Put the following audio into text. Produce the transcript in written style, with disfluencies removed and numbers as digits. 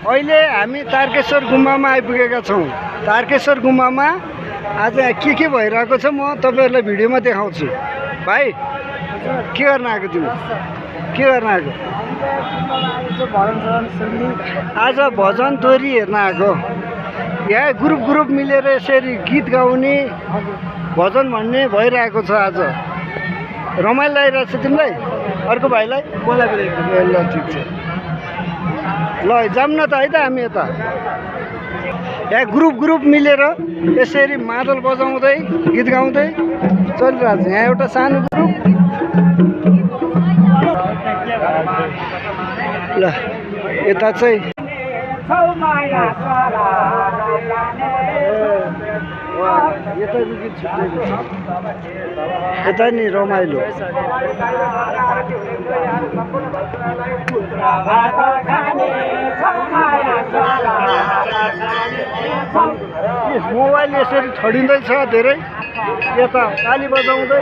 अहिले हामी तारकेश्वर गुम्बामा आइपुगेका छौँ। तारकेश्वर गुम्बामा आज के भइरहेको छ म तपाईँहरूलाई भिडियोमा देखाउँछु। भाइ के गर्न आएको तिमी? के गर्न आएको? आज भजन दोहोरी हेर्न आएको। यहाँ ग्रुप मिलेर यसरी गीत गाउने भजन भन्ने भइरहेको छ। आज रमाइलो लागिरहेको छ तिमीलाई? अर्को भाइलाई? मलाई पनि एकदम। ल ठिक छ, ल जाऊँ न त है त। हामी यता यहाँ ग्रुप मिलेर यसरी मादल बजाउँदै गीत गाउँदै चलिरहेको छ। यहाँ एउटा सानो ग्रुप। ल यता चाहिँ यता नि रमाइलो। मोबाइल यसरी छडिँदैछ धेरै। यता ताली बजाउँदै